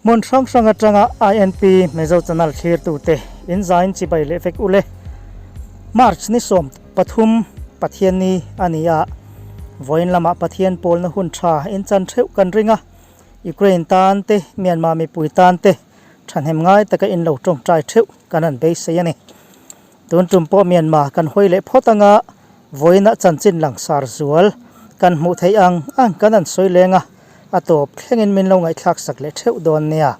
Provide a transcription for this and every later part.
Hmun hrang hrang atanga INP Mizo Channel thlirtute in zain chibai leh vek ule. March ni 13 Pathianni a ni a, vawiin lamah Pathian pawlna hun tha in chan theuh kan ring a, Ukraine tan te, Myanmar mipui tan te thahnem ngai taka in lo tawngtai theuh kan han beisei a ni. Tun tum pawh Myanmar kan hawi leh phawt anga vawiina chanchin langsar zual kan hmuh theih ang ang kan han sawi leng a, a tawp thlengin min lo ngaihthlak sak leh theuh dawn nia.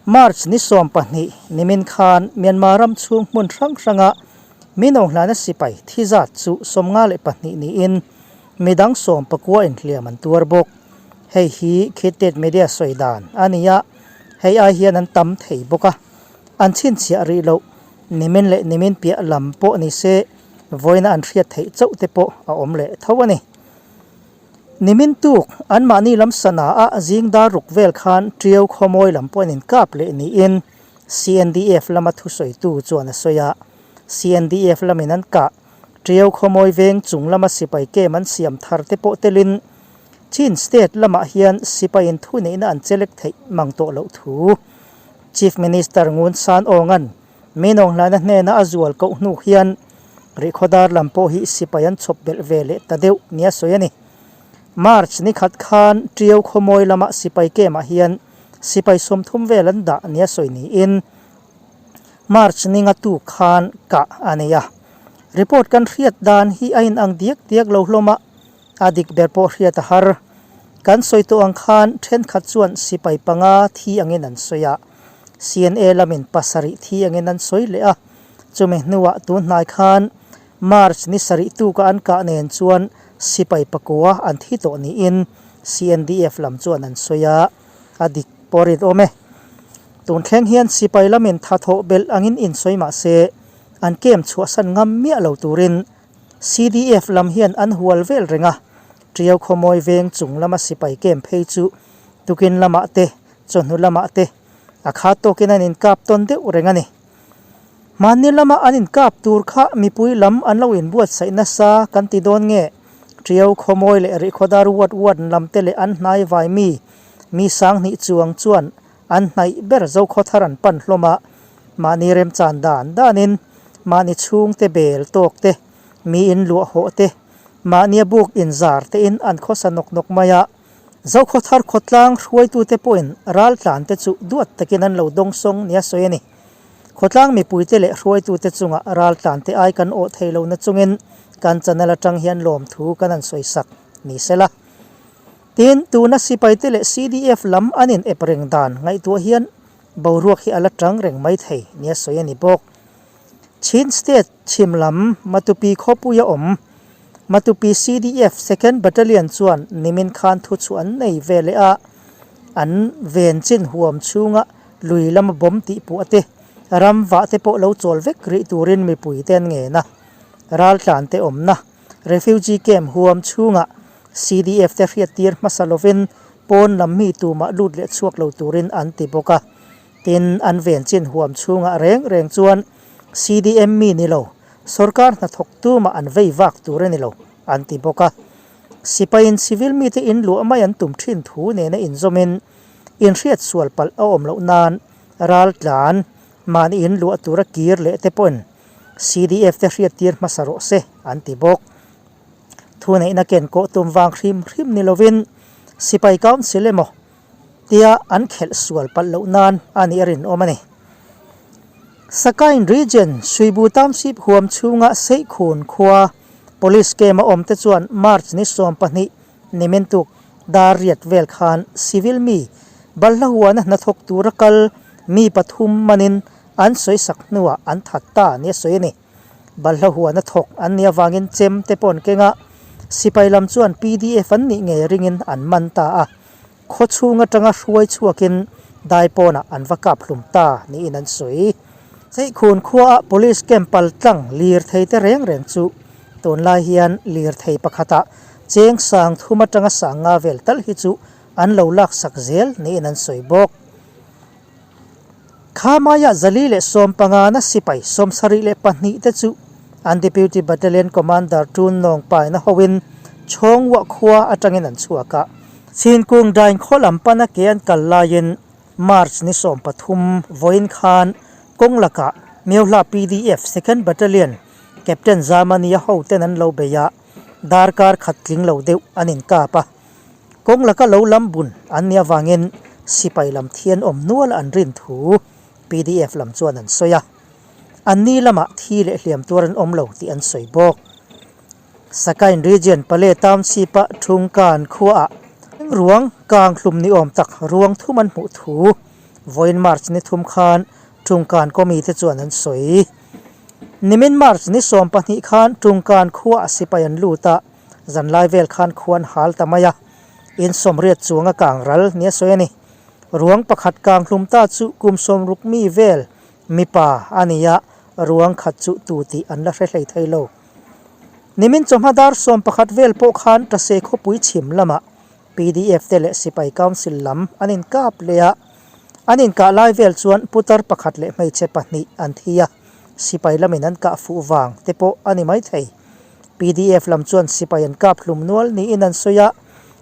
March ni 12 nimin khan Myanmar ram chhung hmun hrang hranga min awnghlana sipai thi zat chu 52 niin midang 19 inhliam an tuar bawk. Hei hi Khit Media sawi dan a ni a, hei ai hian an tam thei bawk a, an chhinchhiah rih loh nimin leh nimin piah lam pawh ni se vawiina an hriat theih chauh te pawh a awm leh tho a ni. Nimin tuk anmahni lam sana a zing dar ruk vel khan Tiau khawmawi lam pawh an inkap leh niin CNDF lama thusawitu chuan a sawi a. CNDF lamin an kah Tiau khawmawi veng chung lama sipai kem an siam thar te pawh telin Chin State lamah hian sipaiin thuneihna an chelek theih mang tawh loh thu Chief Minister Ngun San Awnga'n Min Aunghlana hnena a zual koh hnu hian rihkhawdar lam pawh hi sipai an chhawp belh ve leh ta deuh nia sawi a ni. March ni khat khan Tiau khawmawi lama sipai camp-ah hian sipai 30 vel an dah nia sawi niin March ni nga tu khan kah a nei a. Report kan hriat dan hi a inang diak diak lo hlawm a, a dik ber pawh hriat a har. Kan sawi tawh ang khan thenkhat chuan sipai panga thi angin an sawi a. CNA lamin pasarih thi angin an sawi leh a, chumi hnuah tun hnai khan March ni sarih tuka an kah nen chuan sipai pakua an thi tawh niin CNDF lam chuan an sawi a, a dik pawh rit awm e. Tun thleng hian sipai lamin tha thawh belh angin insawi mah se an kem chhuahsan ngam miah lo turin CDF lam hian an hual vel reng a, Tiau khawmawi veng chung lama sipai kem phei chu tukin lamah te chawhnu lamah te a khat tawkin an inkap tawn deuh reng a ni. Hmanni lama an inkap tur kha mipui lam an lo inbuatsaih nasa kan ti dawn nge? Tiau khawmawi leh rihkhawdar uat uat lam te leh an hnai vai mi mi 2000 chuang chuan an hnaih ber Zokhawthar an pan hlawm a, mahni remchan dan danin mahni chhungte bel tawk te, mi inluah hawh te, mahnia buk inzar tein an khawsa nawk nawk mai a. Zokhawthar khawtlang hruaitute pawhin raltlante chu duat takin an lo dawngsawng nia sawi a ni. Khawtlang mipuite leh hruaitute chunga raltlante ai kan awh thei lo na chungin kan channel atang hian lawmthu kan han sawi sak ni sela. Tin, tuna sipaite leh CDF lam an in ep reng dan ngaihtuah hian boruak hi a la tang reng mai thei nia sawi a ni bawk. Chin State chhim lam Matupi khawpuia awm Matupi CDF Second Battalion chuan nimin khan thu chu an nei ve leh a, an ven chin huam chhunga lui lama bawm tih puah te, ram vah te pawh lo chawl vek rih turin mipui te an ngen a. Raltlan te awmna Refugee Camp huam chhunga CDF te hriattir hmasa lovin pawn lam mi tumah lut leh chhuak lo turin an ti bawk a. Tin, an ven chin huam chhungah reng reng chuan CDM mi ni lo, sorkar hnathawk tumah an vei vak tur a ni lo, an ti bawk a. Sipaiin civil mite in luah mai an tum thin thu nena inzawmin inhriat sual palh a awm loh nan raltlan mahni in luah tura kir leh te pawhin CDF te hriattir hmasa rawh se, an ti bawk. Thuneihna ken kawh tum vang hrim hrim ni lovin Sipai Council emaw tia an khelh sual palh loh nan a nih a rinawm a ni. Sakain Region Suibu Township huam chhunga Seikhun khua Police camp a awm te chuan March ni 12 nimin tuk dar riat vel khan civil mi balhla huana hnathawk tura kal mi pathum manin an sawi sak hnuah an that ta nia sawi a ni. Balhla huana thawk an nih avangin chem te pawh an keng a, sipai lam chuan PDF an nih ngei ringin an man ta a, khaw chhung atanga hruai chhuakin dai pawnah an va kap hlum ta niin an sawi. Seikhun khuaah Police camp pal tlang lirthei te reng reng chu tunlai hian lirthei pakhatah cheng 3000 atanga 5000 vel tal hi chu an lo laksak zel niin an sawi bawk. Khamaiah 115 na sipai 72 te chu an Deputy Battalion Commander Tun Nawng Paina hoin Chhawngwah khua atangin an chhuak a. Chinkung dain khaw lam pana ke an kal laiin March ni 13 vawiin khan kawng lakah Myohla pdf Second Battalion Captain Zamania hoten an lo bei a, darkar khat tling lo deuh an inkap a. Kawng laka lo lam bun an nih avangin sipai lam thian awm nual an rin thu pdf lam chuan an sawi a. Anni lamah thi leh hliam tuar an awm lo tih an sawi bawk. Sakain Region Pale Township-a Thungkan khuaah ruang kang hlum ni awm tak ruang thum an hmuh thu vawiin March ni thum khan Thungkan kawmite chuan an sawi. Nimin March ni 12 khan Thungkan khuaah sipai an lut a, zanlai vel khan khua an hal ta mai a, in sawmriat chuang a kang ral nia sawi a ni. Ruang pakhat kang hlum ta chu kum 60 mi vel mipa a ni a, ruang khat chu tu tih an la hre hlei thei lo. Nimin chawhma dar 11 vel pawh khan Tase khawpui chhim lamah pdf te leh Sipai Council lam an inkap leh a, an inkah lai vel chuan putar pakhat leh hmeichhe pahnih an thi a, sipai lamin an kah fuh vang te pawh a ni maithei. Pdf lam chuan sipai an kap hlum nual niin an sawi a,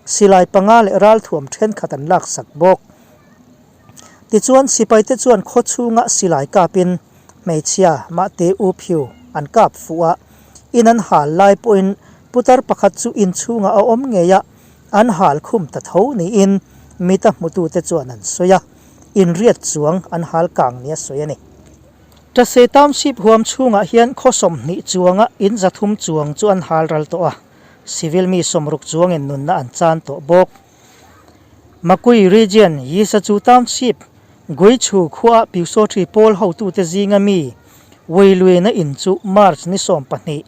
silai panga leh ralthuam thenkhat an laksak bawk. Tichuan sipaite chuan khaw chhunga silai kapin hmeichhia mahte U Phyu an kap fuh a, in an hal lai pawhin putar pakhat chu inchhungah a awm ngei a, an hal khum ta tho niin mita hmutute chuan an sawi a, inriat chuang an hal kang nia sawi a ni. Tase Township huam chhungah hian khaw 20 chuanga in 300 chuang chu an hal ral tawh a, civil mi 60 chuangin nunna an chan tawh bawk. Makui Region Yisachu Township Guichu khuaah Pyusawṭhi pawl hotute zinga mi Weiluina in chu March ni 12,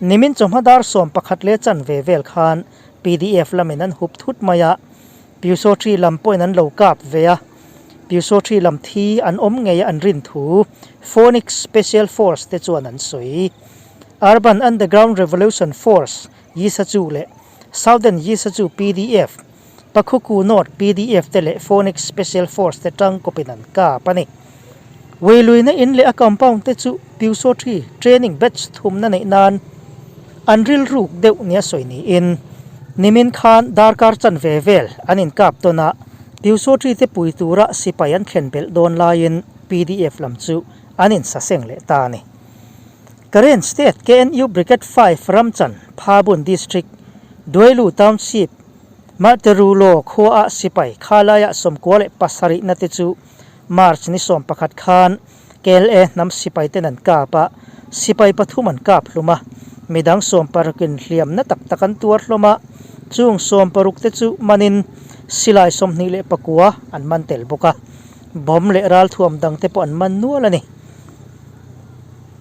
nimin chawhma dar 11 leh chanve vel khan pdf lamin an hup thut mai a, Pyusawṭhi lam pawhin an lo kap ve a, Pyusawṭhi lam thi an awm ngei a an rin thu Phoenix Special Force te chuan an sawi. Urban Underground Revolution Force Yisachu leh Southern Yisachu pdf, Pakhuku North pdf te leh Phoenix Special Force te tang kawpin an kap a ni. Weiluina in leh a compound te chu Pyusawṭhi training batch thumna neih nan an rilruk deuh nia sawi niin nimin khan darkar chanve vel an inkap tawn a, Pyusawṭhi te pui tura sipai an thlen belh dawn laiin pdf lam chu an insaseng leh ta a ni. Karen State KNU Brigade 5 Ramchan, Phabun District, Duailu Township, Materulo khuaah sipai khalaia 97 na te chu March ni 11 khan KLA hnam sipai ten an kap a, sipai pathum an kap hlum a, midang sawmparukin hliamna tak tak an tuar hlawm a, chung 60 te chu manin silai 29 an man tel bawk a, bomb leh ralthuam dang te pawh an man nual a ni.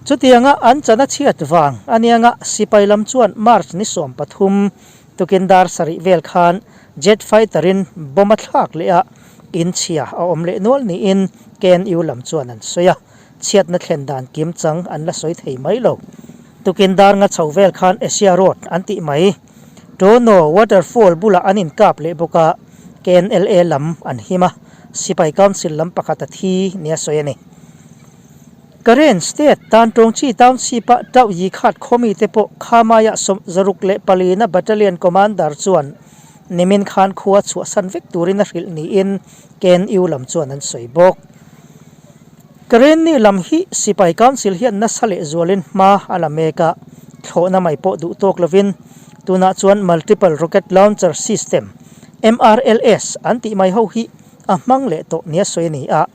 Chutianga an chana chhiat vang anianga sipai lam chuan March ni 13 tukin dar sarih vel khan jet fighter in bomb a thlak leh a, in chhia a awm leh nual niin KNU lam chuan an sawi a, chhiatna thlen dan kim chang an la sawi thei mai lo. Tukin dar nga chho vel khan Asia Road an tih mai Tono Waterfall bulah an inkap leh bawk a, KNLA lam an him a, sipai council lam pakhat a thi nia sawi a ni. Karen State tan Tawngchi Township-a Tau Yi Khat khawmi te pawh Khamaiah 64 na Battalion Commander chuan nimin khan khua chhuahsan vek turin a hrilh niin KNU lam chuan an sawi bawk. Karen ni lam hi Sipai Council hian nasa leh zualin hma a la mek a, thlawhna mai pawh duh tawk lovin tunah chuan Multiple Rocket Launcher System, MRLS, an tih mai ho hi a hmang leh tawh nia sawi a ni a.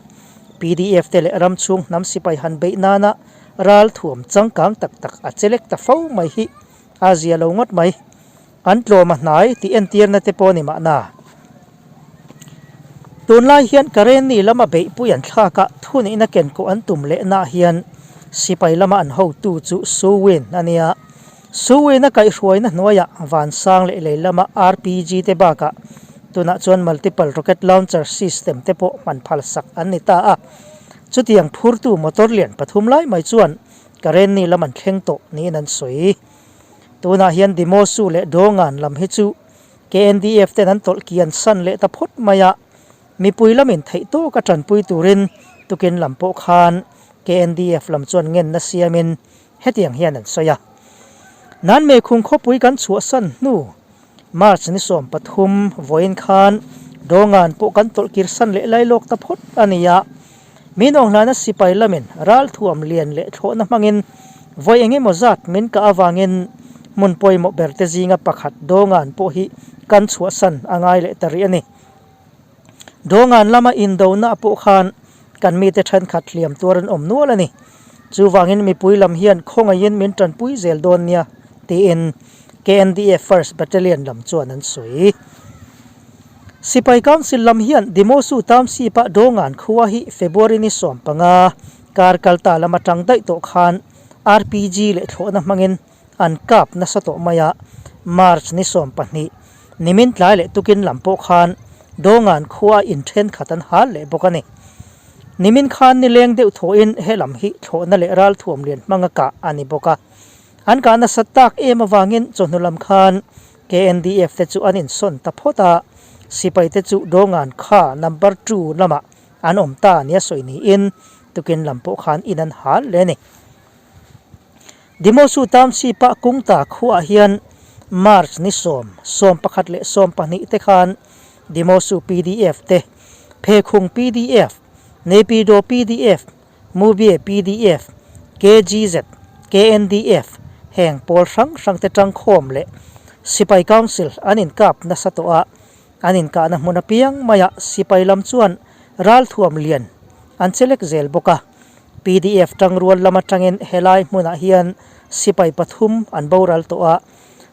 Pdf te leh ram chhung hnam sipai han beih nana ral thuam changkang tak tak a chelek ta fo mai hi a zia lo ngawt mai. An tlawm a hnai tih entirna te pawh a ni mahna. Tunlai hian Karenni lama beihpui an thlak a, thunihna kenkawh an tum lehnaah hian sipai lama an hotu chu Su Win a nia. Su Win a kaihhruaina hnuaiah Vansang leh lei lama RPG te bakah tunah chuan Multiple Rocket Launcher System te pawh hman phal sak an ni ta a. Chutiang phurtu motor lian pathum lai mai chuan Karenni lam an thleng tawh niin an sawi. Tunah hian Dimosu leh Dawngan lam hi chu KNDF ten an tawlh kian san leh ta phawt mai a, mipui lamin theih tawk a tanpui turin tukin lam pawh khan KNDF lam chuan ngenna siamin hetiang hian an sawi a. Nanmei khung khawpui kan chhuahsan hnu March ni 13 vawiin khan Dawngan pawh kan tawlh kir san leh lai lawk ta phawt a ni a. Min awnghlana sipai lamin ralthuam lian leh thlawhna hmangin vawi eng emaw zat min kah avangin hmun pawimawh berte zinga pakhat Dawngan pawh hi kan chhuahsan a ngai leh ta rih a ni. Dawngan lama indona pawh khan kan mite thenkhat hliam tuar an awm nual a ni. Chuvangin mipui lam hian khawngaihin min tanpui zel dawn nia tiin KNDF First Battalion lam chuan an sawi. Sipai Council lam hian Dimosu Township-a Dawngan khua hi February ni 15 kar kalta lam atang daih tawh khan RPG leh thlawhna hmangin an kap nasa tawh mai a, March ni 12 nimin tlai leh tukin lam pawh khan Dawngan khua in thenkhat an hal leh bawk a ni. Nimin khan nileng deuh thawhin he lam hi thlawhna leh ralthuam lian hmanga kah a ni bawk a. An kah nasat tak em avangin chawhnu lam khan KNDF te chu an insawn ta phawt a, sipai te chu Dawngan kha number two lamah an awm ta nia sawi niin tukin lam pawh khan in an hal hle a ni. Dimosu Township-a Kungta khuaah hian March ni sawm, 11 leh 12 te khan Dimosu pdf te, Phekhung pdf, Naypyidaw pdf, Mubie pdf, KGZ, KNDF heng pawl hrang hrang te tangkhawm leh Sipai Council an inkap nasa tawh a, an inkahna hmun apiang maiah sipai lam chuan ralthuam lian an che lek zel bawk a. Pdf tangrual lam atangin helai hmunah hian sipai pathum an boral tawh a,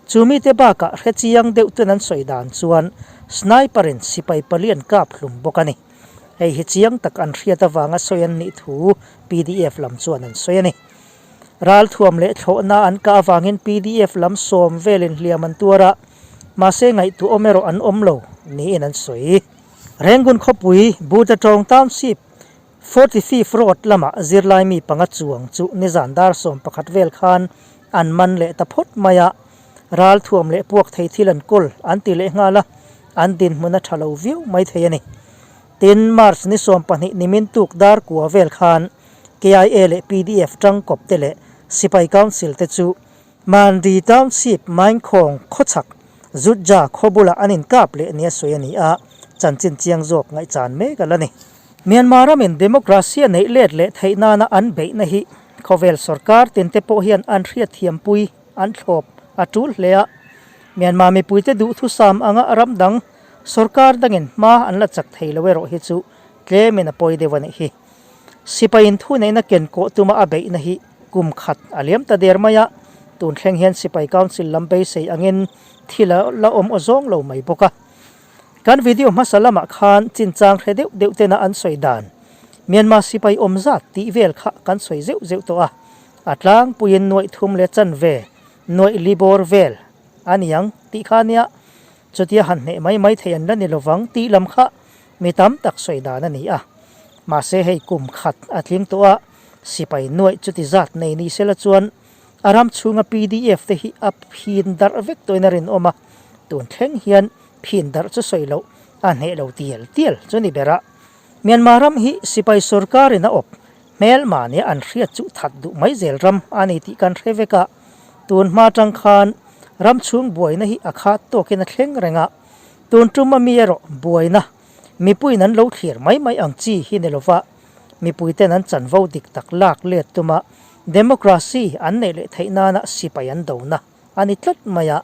chu mite bakah hrechiang deuh ten an sawi dan chuan sniper in sipai pali an kap hlum bawk a ni. Hei hi chiang tak an hriat avanga sawi an nih thu pdf lam chuan an sawi a ni. Ralthuam leh thlawhna an kah avangin pdf lam sawm velin hliam an tuar a, mahse ngaihtuahawm erawh an awm lo niin an sawi. Rangoon khawpui Butatawng Township 45 Road lamah zirlai mi panga chuang chu nizan dar 11 vel khan an man leh ta phawt mai a, ralthuam leh puak thei thil an kawl an ti leh nghal a, an dinhmun a tha lo viau mai thei a ni. Tin, March ni 20 nimin tuk dar kua vel khan KIA leh pdf tangkawp te leh Sipai Council te chu Mandi Township Mainkhawng khawchhak Zutja khaw bulah an inkap leh nia sawi a ni a, chanchin chiang zawk ngaihchan mek a la ni. Myanmar ramin democracy a neih let leh theih nana an beihna hi khawvel sorkar tinte pawh hian an hriatthiampui an thlawp a tul hle a. Myanmar mipuite duhthusam anga ram dang sorkar dangin hma an la chak thei lo erawh hi chu tlemin a pawi deuh a nih hi. Sipai in thuneihna ken kawh tuma a beihna hi kum khat a liam ta der mai a, tun thleng hian Sipai Council lam beisei angin thil a la awm aw zawng lo mai bawk a. Kan video hmasa lamah khan chinchang hre deuh deuh tena an sawi dan Myanmar sipai awm zat tih vel kha kan sawi zeuh zeuh tawh a, a tlangpuiin nuaih thum leh chanve nuaih li bawr vel a ni ang tih kha ania, chutia han hneh mai mai thei an la ni lovang tih lam kha mi tam tak sawi dan a ni a. Mahse hei kum khat a tling tawh a, sipai nuaih chuti zat nei ni sela chuan a ram chhunga pdf te hi a phin darh vek tawhin a rinawm a, tun thleng hian phin darh chu sawi loh a hneh lo tial tial chu ni ber a. Myanmar ram hi sipai sorkarin a awp hmel mahnia an hriat chu that duh mai zel ram a ni tih kan hre vek a, tun hma tang khan ram chhung buaina hi a khat tawkin a thleng reng a, tun tum a mi erawh buaina mipuiin an lo thlir mai mai ang chi hi ni lova mipuiten an chanvo dik tak lak let tuma democracy an neih leh theih nana sipai an dona a ni tlat mai a,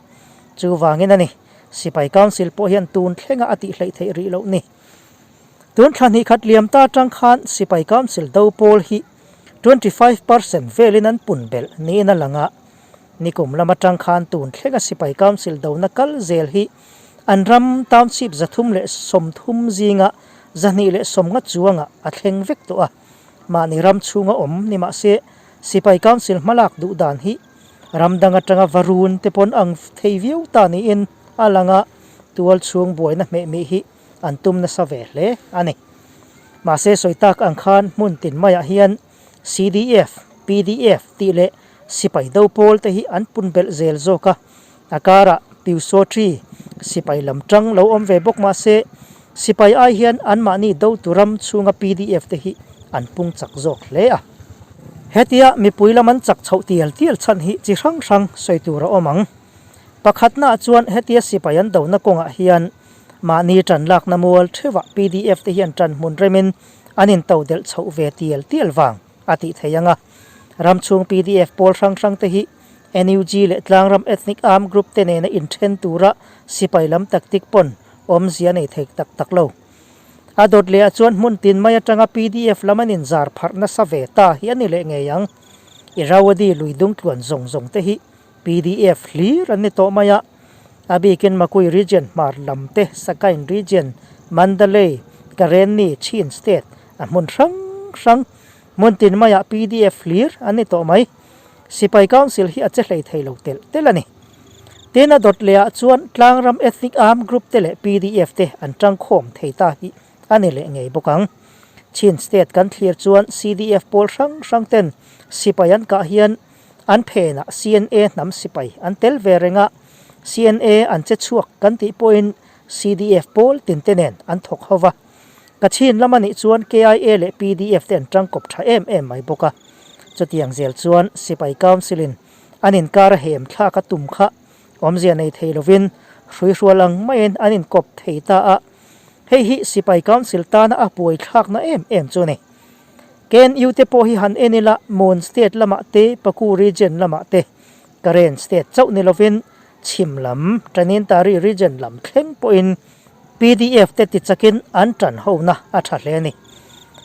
chuvangin a ni sipai council pawh hian tun thlenga a tih hleih theih rih loh ni. Tun thla hnih khat liam ta atang khan sipai council do pawl hi 25% velin an pun belh niin a lang a, nikum lam atang khan tun thlenga sipai council dona kal zel hi an ram township 330 zinga 250 chuangah a thleng vek tawh a, mahni ram chhunga awm ni mahse sipai council hmalak duh dan hi ram dang atanga varun te pawn ang thei viau ta niin a lang a, tual chhung buaina hmehmih hi an tum nasa ve hle a ni. Mahse sawi tak ang khan hmun tin maiah hian CDF, pdf tih leh sipai do pawl te hi an pun belh zel zawk a, a karah Pyusawṭi sipai lam tang lo awm ve bawk mahse sipai ai hian anmahni dotu ram chhunga pdf te hi an pung chak zawk hle a. Hetia mipui lam an chak chhoh tial tial chhan hi chi hrang hrang sawi tur a awm ang. Pakhatnaah chuan hetia sipai an dona kawngah hian. Mahni ṭan lakna mual ṭheuhah pdf te hian ṭan hmun remin an intodelh chhoh ve tial tial vang a tih thei ang a. Ram chhung pdf pawl hrang hrang te hi NUG leh Tlangram Ethnic Armed Group te nena inṭhen tura sipai lam tactic pawn awmzia nei thei tak tak lo. A dawt lehah chuan hmun tin mai atanga pdf lam an inzar pharh nasa ve ta hi a ni leh ngei ang. Irrawaddy lui dung tluan zawng zawng te hi pdf hlir an ni tawh mai a. A bikin Makui Region hmar lam te, Sagaing Region, Mandalay, Karenni, Chin State a hmun hrang hrang hmun tin maiah pdf hlir an ni tawh mai. Sipai Council hi a che hlei thei lo telh telh a ni. Tin a dawt lehah chuan Tlangram Ethnic Armed Group te leh pdf te an tangkhawm thei ta hi a ni leh ngei bawk ang. Chin State kan thlir chuan CDF pawl hrang hrang ten sipai an kah hian an phenah CNA hnam sipai an tel ve reng a, CNA an che chhuak kan tih pawhin CDF pawl tin te nen an thawk ho va. Kachin lam a nih chuan KIA leh pdf te an tangkawp tha em em mai bawk a. Chutiang zel chuan Sipai Council in an inkar a hem thlak a tum kha awmzia nei thei lovin hruihrual ang maiin an inkawp thei ta a, hei hi Sipai Council tana a buai thlakna em em chu a ni. KNU te pawh hi han en ila Mon State lamah te, Paku Region lamah te, Karen State chauh ni lovin chhim lam Tanintari Region lam thleng pawhin pdf te tichakin an tan hona a tha hle a ni.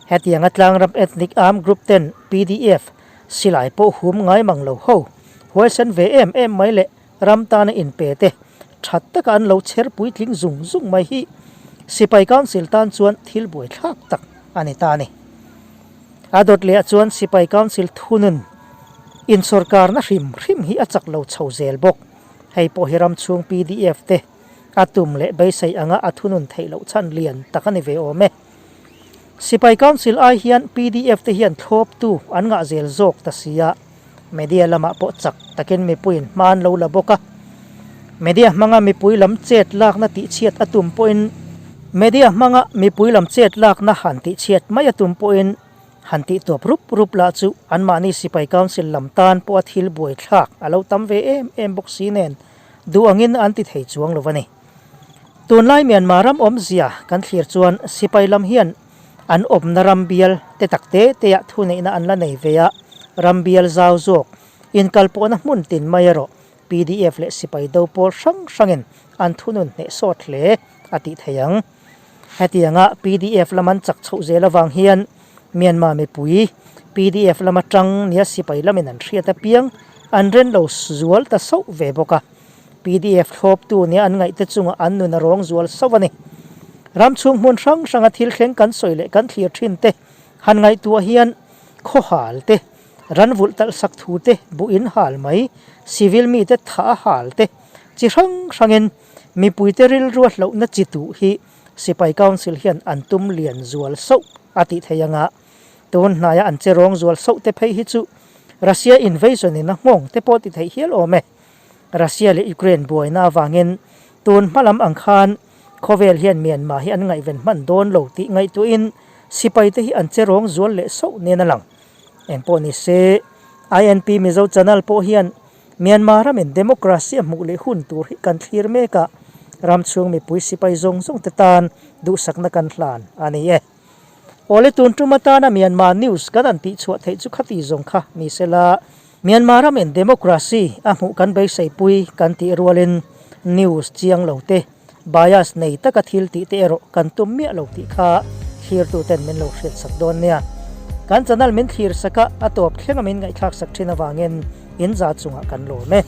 Hetianga Tlangram Ethnic Armed Group ten pdf silai pawh hum ngai mang lo ho huaisen ve em em mai leh ram tana inpe te that taka an lo chher puitling zung zung mai hi Sipai Council tan chuan thil buaithlak tak a ni ta a ni. A dawt lehah chuan Sipai Council thunun insawrkarna hrim hrim hi a chak lo chho zel bawk. Hei pawh hi ram chhung pdf te a tum leh beisei anga a thunun theih loh chhan lian tak a ni ve awm e. Sipai Council ai hian pdf te hian thlawptu an ngah zel zawk ta si a, media lamah pawh chak takin mipuiin hma an lo la bawk a. Media hmanga mipui lam chet lakna tihchhiat a tum pawhin Media hmanga mipui lam chet lakna han tihchhiat mai a tum pawhin han tih tawp rup rup lah chu anmahni Sipai Council lam tan pawha thil buaithlak a lo tam ve em em bawk si nen duh angin an ti thei chuang lo a ni. Tunlai Myanmar ram awmzia kan thlir chuan sipai lam hian an awmna ram bial te tak te te ah thuneihna an la nei ve a, ram bial zau zawk inkalpawhna hmun tin mai erawh pdf leh sipai do pawl hrang hrangin an thunun hneh sawt hle a tih thei ang. Hetianga pdf lam an chak chhoh zel avang hian Myanmar mipui pdf lama tang nia sipai lamin an hriat apiang an ren lo zual ta sauh ve bawk a. Pdf thlawptu nia an ngaihte chungah an nun a rawng zual sauh a ni. Ram chhung hmun hrang hranga thil thleng kan sawi leh kan thlir thin te han ngaihtuah hian khaw hal te, ran vulh talh sak thu te, buh in hal mai, civil mite thah a hal te, chi hrang hrangin mipuite rilrua hlauhna chi tuh hi Sipai Council hian an tum lian zual sauh a tih theih anga tun hnaia an che rawng zual sauh te phei hi chu Russia invasion in a nghawng te pawh ti theih hial awm e. Russia leh Ukraine buaina avangin tun hma lam ang khan khawvel hian Myanmar hi an ngaihven hman dawn lo tih ngaihtuahin sipai te hi an che rawng zual leh sauh nen a lang. Engpawh ni se, INP Mizo Channel pawh hian Myanmar ramin democracy a hmuh leh hun tur hi kan thlir mek a, ram chhung mipui sipai zawng zawng te tan duhsakna kan hlan a ni e. Awle tun tum atana Myanmar news kan an tihchhuah theih chu khati zawng kha ni sela, Myanmar ramin democracy a hmuh kan beiseipui kan tih rualin news chiang lo te, bias nei taka thil tih te erawh kan tum miah lo tih kha thlirtuten min lo hriatsak dawn nia. Kan channel min thlir sak a, a tawp thlenga min ngaihthlak sak thin avangin in za chungah kan lawm e.